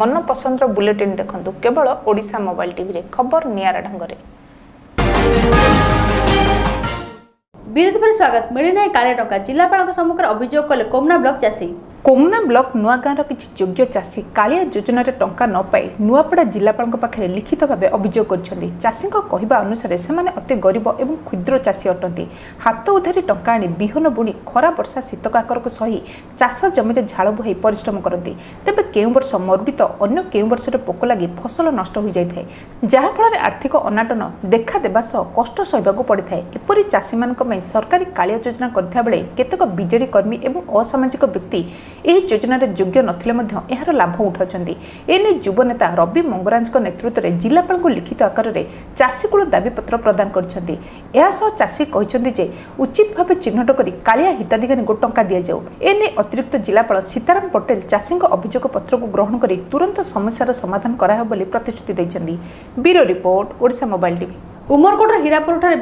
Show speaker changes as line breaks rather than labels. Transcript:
ମନ ପସନ୍ଦର ବୁଲେଟିନ୍ ଦେଖନ୍ତୁ କେବଳ ଓଡ଼ିଶା ମୋବାଇଲ ଟିଭିରେ, ଖବର ନିଆରା ଢଙ୍ଗରେ।
ବିରତି ପରେ ସ୍ୱାଗତ। ମିଳିନାହିଁ କାଳିଆ ଟଙ୍କା, ଜିଲ୍ଲାପାଳଙ୍କ ସମ୍ମୁଖରେ ଅଭିଯୋଗ କଲେ କୋମନା ବ୍ଲକ ଚାଷୀ।
କୋମନା ବ୍ଲକ ନୂଆଗାଁର କିଛି ଯୋଗ୍ୟ ଚାଷୀ କାଳିଆ ଯୋଜନାରେ ଟଙ୍କା ନ ପାଇ ନୂଆପଡ଼ା ଜିଲ୍ଲାପାଳଙ୍କ ପାଖରେ ଲିଖିତ ଭାବେ ଅଭିଯୋଗ କରିଛନ୍ତି। ଚାଷୀଙ୍କ କହିବା ଅନୁସାରେ ସେମାନେ ଅତି ଗରିବ ଏବଂ କ୍ଷୁଦ୍ର ଚାଷୀ ଅଟନ୍ତି। ହାତ ଉଧାରି ଟଙ୍କା ଆଣି ବିହନ ବୁଣି ଖରା, ବର୍ଷା, ଶୀତ, କାକରକୁ ସହି ଚାଷ ଜମିରେ ଝାଳ ବୁହାଇ ପରିଶ୍ରମ କରନ୍ତି। ତେବେ କେଉଁ ବର୍ଷ ମରୁଡ଼ି ତ ଅନ୍ୟ କେଉଁ ବର୍ଷରେ ପୋକ ଲାଗି ଫସଲ ନଷ୍ଟ ହୋଇଯାଇଥାଏ, ଯାହାଫଳରେ ଆର୍ଥିକ ଅନାଟନ ଦେଖା ଦେବା ସହ କଷ୍ଟ ସହିବାକୁ ପଡ଼ିଥାଏ। ଏପରି ଚାଷୀମାନଙ୍କ ପାଇଁ ସରକାରୀ କାଳିଆ ଯୋଜନା କରିଥିବା ବେଳେ କେତେକ ବିଜେଡି କର୍ମୀ ଏବଂ ଅସାମାଜିକ ବ୍ୟକ୍ତି ଏହି ଯୋଜନାରେ ଯୋଗ୍ୟ ନଥିଲେ ମଧ୍ୟ ଏହାର ଲାଭ ଉଠାଉଛନ୍ତି। ଏନେଇ ଯୁବ ନେତା ରବି ମଙ୍ଗରାଜଙ୍କ ନେତୃତ୍ୱରେ ଜିଲ୍ଲାପାଳଙ୍କୁ ଲିଖିତ ଆକାରରେ ଚାଷୀକୁଳ ଦାବିପତ୍ର ପ୍ରଦାନ କରିଛନ୍ତି। ଏହା ସହ ଚାଷୀ କହିଛନ୍ତି ଯେ ଉଚିତ ଭାବେ ଚିହ୍ନଟ କରି କାଳିଆ ହିତାଧିକାରୀଙ୍କୁ ଟଙ୍କା ଦିଆଯାଉ। ଏନେଇ ଅତିରିକ୍ତ ଜିଲ୍ଲାପାଳ ସୀତାରାମ ପଟେଲ ଚାଷୀଙ୍କ ଅଭିଯୋଗ ପତ୍ରକୁ ଗ୍ରହଣ କରି ତୁରନ୍ତ ସମସ୍ୟାର ସମାଧାନ କରାହେବ ବୋଲି ପ୍ରତିଶ୍ରୁତି ଦେଇଛନ୍ତି। Bureau report, Odisha mobile TV.
ଉମରକୋଟର ହୀରାପୁରଠାରେ